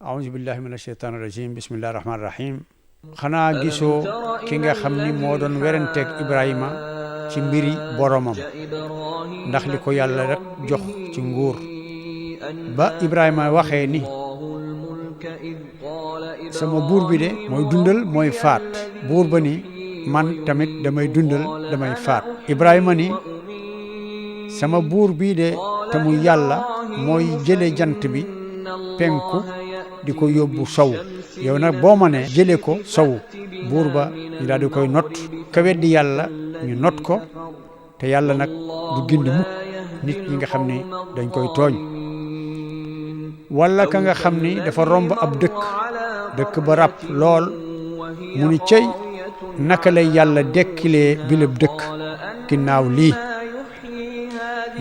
aouzu billahi mina sheytaani rajim bismillahi rahmaani rahim xanaa gisoo ki nga xam ni moo doon werenteeg Ibrahima ci mbiri boromam ndax li ko yàlla rek jox ci nguur ba Ibrahima waxee ni sama buur bi de mooy dundal mooy faat buur ba ni man tamit damay dundal damay faat Ibrahima ni sama buur bii de te mu yàlla mooy jële jant bi penku di ko yóbbu sow yow nag boo ma ne jële ko sow buur ba ñu daal di koy not ka weddi yàlla ñu not ko te yàlla nag du gindi mukk nit ñi nga xam ni dañ koy tooñ walla ka nga xam ni dafa romb ab dëkk ba ràpp lool mu ni cey naka lay yàlla dekkilee bileb dëkk ginnaaw lii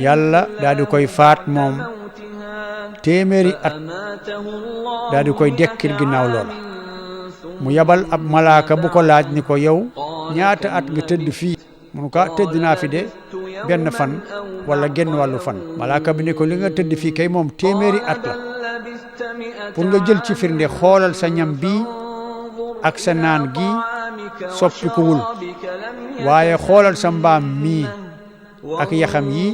yàlla daal di koy faat moom téeméeri at daal di koy dekkil ginnaaw loola mu yabal ab malaaka bu ko laaj ni ko yow ñaata at nga tëdd fii mu ne ko tëdd naa fi de benn fan wala genn wàllu fan malaaka bi ni ko li nga tëdd fii kay moom téeméeri at la pour nga jël ci firnde xoolal sa ñam bii ak sa naan gi soppikuwul waaye xoolal sa mbaam mii ak yaxam yi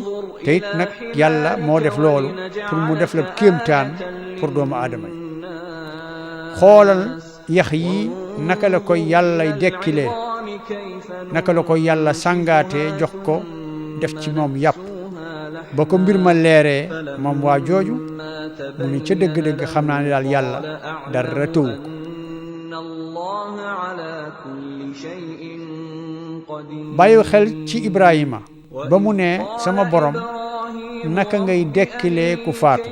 te it nag yàlla moo def loolu pour mu def la kéemtaan pour doomu aadama yi xoolal yax yi naka la koy yàlla dekkilee naka la koy yàlla sàngaatee jox ko def ci moom yàpp ba ko mbir ma leeree moom waa jooju mu ni ca dëgg-dëgg xam naa ne daal yàlla dara tëwu ko bàyyi xel ci Ibrahima ba mu ne sama borom naka ngay dekkilee ku faatu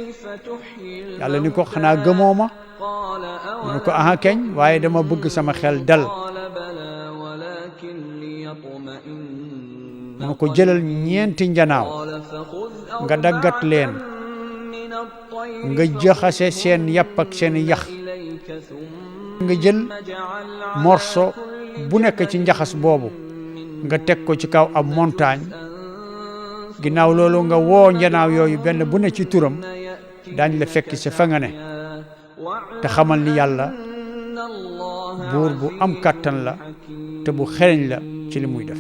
yàlla ni ko xanaa gëmoo ma mu ne ko aha keñ waaye dama bëgg sama xel dal mu ne ko jëlal ñeenti njanaaw nga daggat leen nga jaxase seen yàpp ak seen yax nga jël morso bu nekk ci njaxas boobu nga teg ko ci kaw ab montagne ginnaaw loolu nga woo njanaaw yooyu benn bu ne ci turam daañ la fekk ci fa nga ne te xamal ni yàlla buur bu am kàttan la te bu xereñ la ci li muy def